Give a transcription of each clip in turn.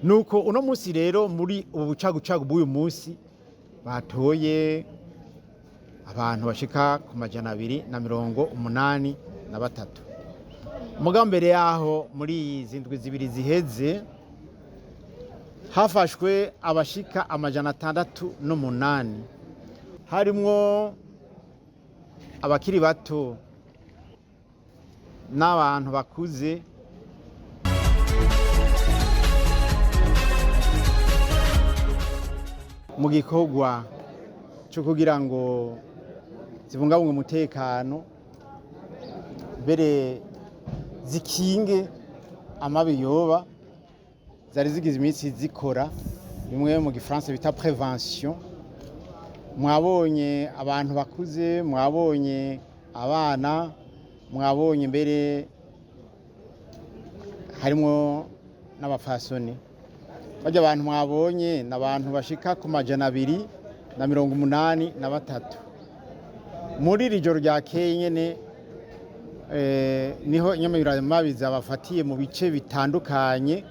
Nuko uno munsi rero, muri ubu bucagucagu bw'uyu munsi, batoye abantu bashika ku 283. Mugabo mbere yaho, muri izi ndwi 2 ziheze, hafashwe abashika 608, harimwo abakiri bato n'abantu bakuze. Mu gikorwa cyo kugira ngo zibungabunge umutekano, mbere zikinge amabi yoba, zari zigize iminsi zikora bimwe mu gifaransa bita prévention. Mwabonye abantu bakuze, mwabonye abana, mwabonye mbere harimwo n'abafasoni. Bajya abantu mwabonye ni abantu bashika ku 283. Muri iri joro ryakeye nyene, niho inyamiramabi zabafatiye mu bice bitandukanye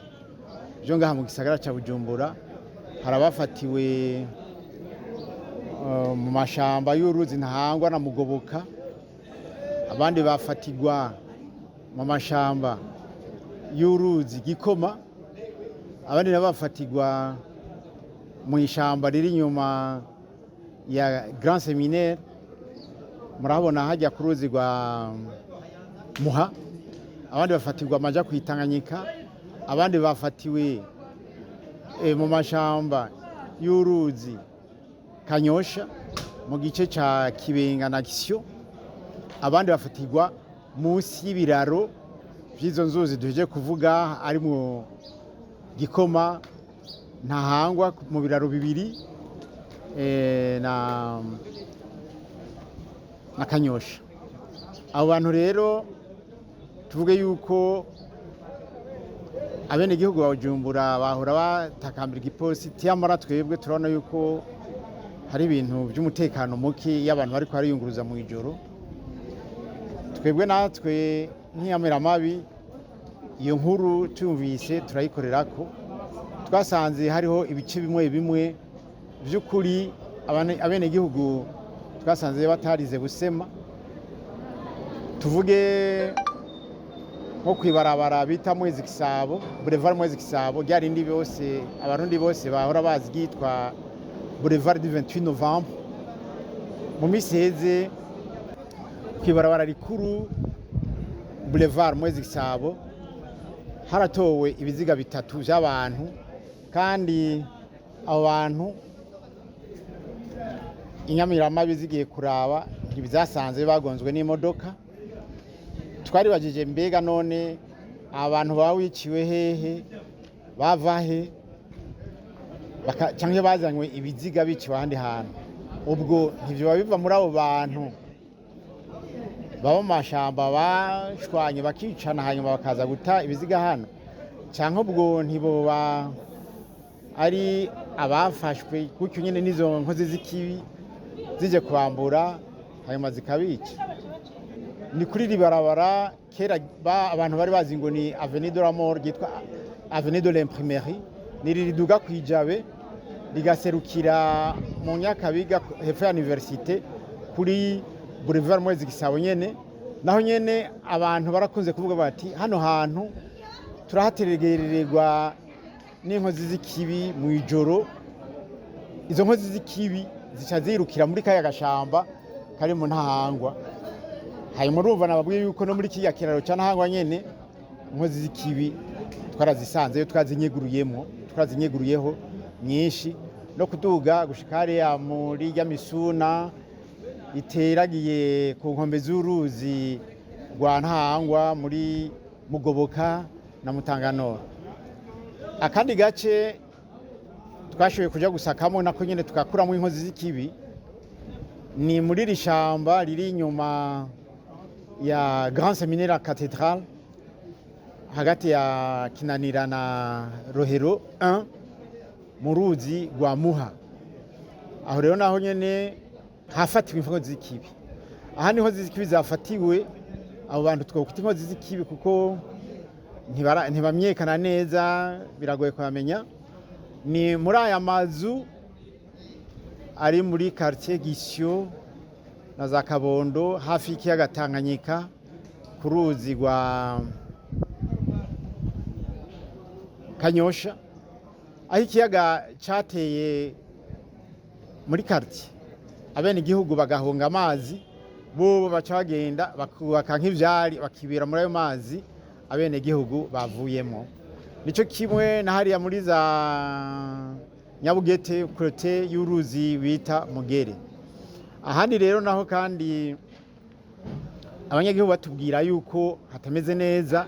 byo ngaha mu gisagara ca Bujumbura. Hari abafatiwe mu mashamba y'uruzi Ntahangwa na Mugoboka, abandi bafatirwa mu mashamba y'uruzi Gikoma, abandi nabo bafatirwa mu ishamba riri inyuma ya Grand Séminaire, murahabona hajya ku ruzi rwa Muha, abandi bafatirwa amaja kwitanganyika, abandi bafatiwe mu mashamba y'uruzi Kanyosha mu gice ca Kibenga na Kisyo, abandi bafatirwa munsi y'ibiraro vy'izo nzuzi duheje kuvuga, arimwo Gikoma, Ntahangwa mu biraro bibiri, na Kanyosha. Abo bantu rero, tuvuge yuko abenegihugu ba Bujumbura bahora batakambira igipolisi, tiyamara twebwe turabona yuko hari ibintu by'umutekano muke iyo abantu bariko bariyunguruza mu ijoro. Twebwe natwe nk'inyamiramabi, iyo nkuru tuyumvise turayikorerako. Twasanze hariho ibice bimwe bimwe by'ukuri abenegihugu twasanze batarize busema. Tuvuge nko kwibarabara bita Mwezi Gisabo, Boulevard Mwezi Gisabo, rya rindi bose, Abarundi bose bahora bazi ryitwa Boulevard du 28 Novembre. Mu minsi iheze, kwibarabara rikuru Boulevard Mwezi Gisabo haratowe ibiziga bitatu by'abantu, kandi abo bantu inyamiramabi zigiye kuraba ntibyasanze bagonzwe n'imodoka. Twaribajije: mbega none abantu baba wiciwe hehe, bava he, canke bazanywe ibiziga biciwe ahandi hantu? Ubwo ntivyoba biva muri abo bantu baba mu mashamba bashwanye bakicana, hanyuma bakaza guta ibiziga hano? Canke ubwo ntiboba ari abafashwe gutyo nyene n'izo nkozi z'ikibi zije kubambura, hanyuma zikabica? Ni kuri iri barabara kera abantu bari bazi ngo ni Avenue de la Mort, ryitwa Avenue de l'Imprimerie, ni iri riduga kwijabe rigaserukira mu Nyakabiga hepfo ya université kuri Boulevard Mwezi Gisabo nyene. Naho nyene abantu barakunze kuvuga bati: "Hano hantu turahategererwa n'inkozi z'ikibi mu ijoro." Izo nkozi z'ikibi zica zirukira muri kaya gashamba kari mu Ntahangwa. Hanyuma urumva nababwiye yuko no muri kiriya kiraro cya Ntahangwa nyene inkozi z'ikibi twarazisanzeyo, twazinyeguruyemo, twarazinyeguruyeho nyinshi, no kuduga gushika hariya muri rya misuna iteragiye ku nkombe z'uruzi rwa Ntahangwa muri Mugoboka na Mutanganoro. Akandi gace twashoboye kuja gusakamo, nako nyene tugakuramo inkozi z'ikibi, ni muri iri shamba riri inyuma ya Grand Séminaire Cathédrale, hagati ya Kinanira na Rohero 1, mu ruzi rwa Muha. Aho rero naho nyene hafatiwe inkozi z'ikibi. Aha ni inkozi z'ikibi zafatiwe. Abo bantu twokwita inkozi z'ikibi kuko Ntibamenyekana neza, biragoye kuhamenya. Ni muri aya mazu ari muri quartier Gisyo na za Kabondo, hafi y'ikiyaga Tanganyika, ku ruzi rwa Kanyosha, aho ikiyaga cateye muri quartier, abenegihugu bagahunga amazi, bobo baca bagenda bakubaka nk'ivyari, bakibera muri ayo mazi abenegihugu bavuyemo. Nico kimwe na hariya muri za Nyabugete, côté y'uruzi bita Mugere. Ahandi rero naho kandi abanyagihugu batubwira yuko hatameze neza,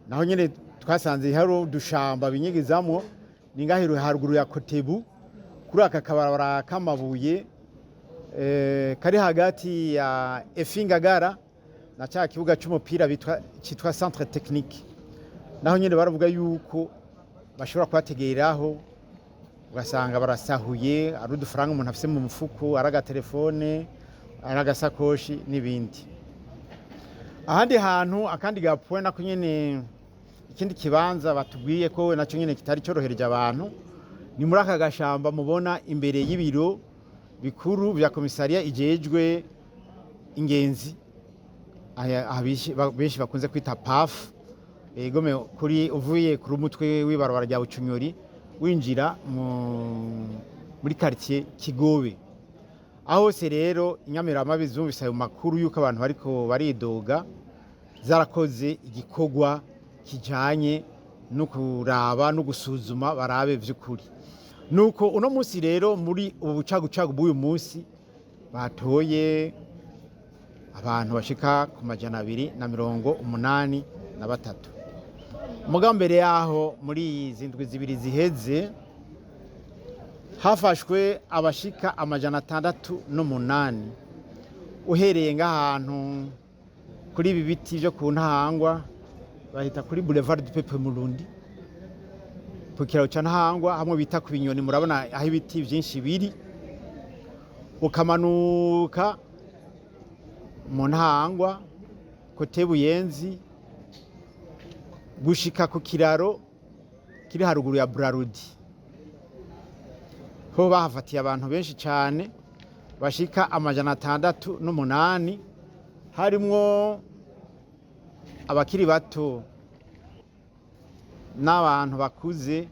naho nyene twasanze hari udushamba binyegezamwo, ni ngaho haruguru ya Kotebu, kuri aka kabarabara k'amabuye kari hagati ya Efingagara na ca kibuga c'umupira citwa Centre Technique. Naho nyene baravuga yuko bashobora kubategeraho, ugasanga barasahuye, ari udufaranga umuntu afise mu mufuko, ari agatelefone, ari agasakoshi n'ibindi. Ahandi hantu, akandi gapwe nako nyene, ikindi kibanza batubwiye ko naco nyene kitari corohereje abantu, ni muri aka gashamba mubona imbere y'ibiro bikuru vya komisariya ijejwe ingenzi, aha benshi bakunze kwita PAF, egome kuri uvuye kuri umutwe w'ibarabara rya Bucunyori winjira muri quartier Kigobe. Aho hose rero inyamiramabi zumvise ayo makuru yuko abantu bariko baridoga, zarakoze igikorwa kijanye no kuraba no gusuzuma, barabe vy'ukuri. Nuko uno munsi rero, muri ubu bucagucagu bw'uyu munsi, batoye abantu bashika ku 283. Mugabo mbere yaho, muri izi ndwi 2 ziheze, hafashwe abashika 608, uhereye nk'ahantu kuri ibi biti vyo ku Ntahangwa bahita kuri Boulevard du Peuple Murundi, ku kiraro ca Ntahangwa, hamwe bita ku Binyoni, murabona aho ibiti vyinshi biri, ukamanuka mu Ntahangwa côté Buyenzi gushika ku kiraro kiri haruguru ya Brarudi, ho bahafatiye abantu benshi cane bashika 608, harimwo abakiri bato n'abantu bakuze.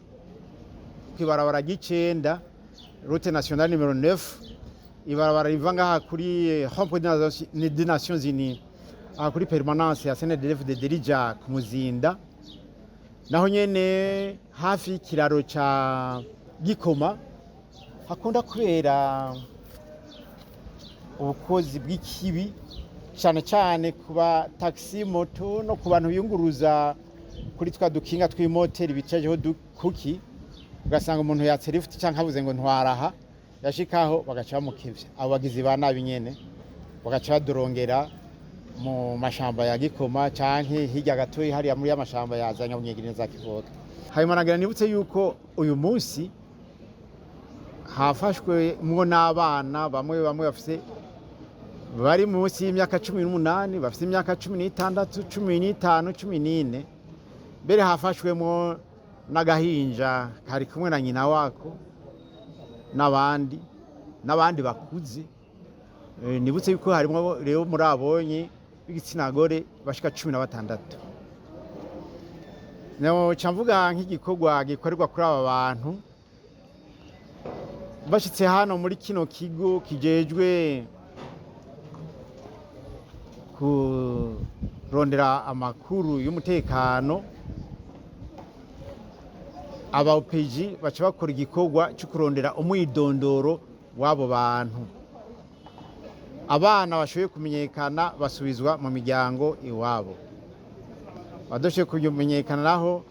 Kw'ibarabara ry'icenda, route nationale numéro 9, ibarabara riva ngaha kuri rond-point des Nations Unies, aha kuri permanence ya CNDD-FDD, rija ku Muzinda, naho nyene hafi y'ikiraro ca Gikoma hakunda kubera ubukozi bw'ikibi, cane cane ku ba taxi moto no ku bantu biyunguruza kuri twa dukinga tw'imoteri bicajeho dukuki, ugasanga umuntu yatse lift canke avuze ngo ntwaraha, yashikaho bagaca bamukevya. Abo bagizi ba nabi nyene bagaca badorongera mu mashamba ya Gikoma canke hirya gatoyi hariya muri y'amashamba ya za Nyabunyegeri za Kivoga. Hanyuma nagira nibutse yuko uyu munsi hafashwe mwo n'abana bamwe bamwe bafise bari munsi y'imyaka 18, bafise imyaka 16, 15, 14. Mbere hafashwemwo n'agahinja kari kumwe na nyina wako n'abandi n'abandi bakuze. Nibutse yuko harimwo rero muri abonye b'igitsina gore bashika 16. Noca mvuga nk'igikorwa gikorerwa kuri aba bantu bashitse hano muri kino kigo kijejwe kurondera amakuru y'umutekano. Aba OPG baca bakora igikorwa cyo kurondera umwidondoro w'abo bantu. Abana bashoboye kumenyekana basubizwa mu miryango iwabo, abadashoboye kumenyekana naho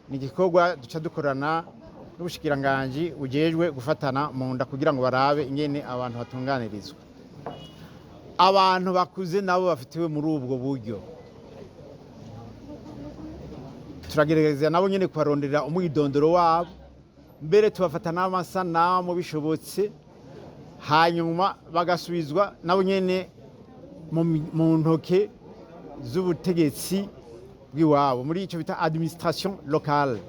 ni igikorwa duca dukorana n'ubushikiranganji bujejwe gufatana mu nda kugira ngo barabe ingene abantu batunganirizwa. Abantu bakuze nabo bafitiwe muri ubwo buryo, turagerageza nabo nyene kubarondera umwidondoro wabo, mbere tubafata n'amasanamu bishobotse, hanyuma bagasubizwa nabo nyene mu ntoke z'ubutegetsi. bw'iwabo, muri ico bita administration locale.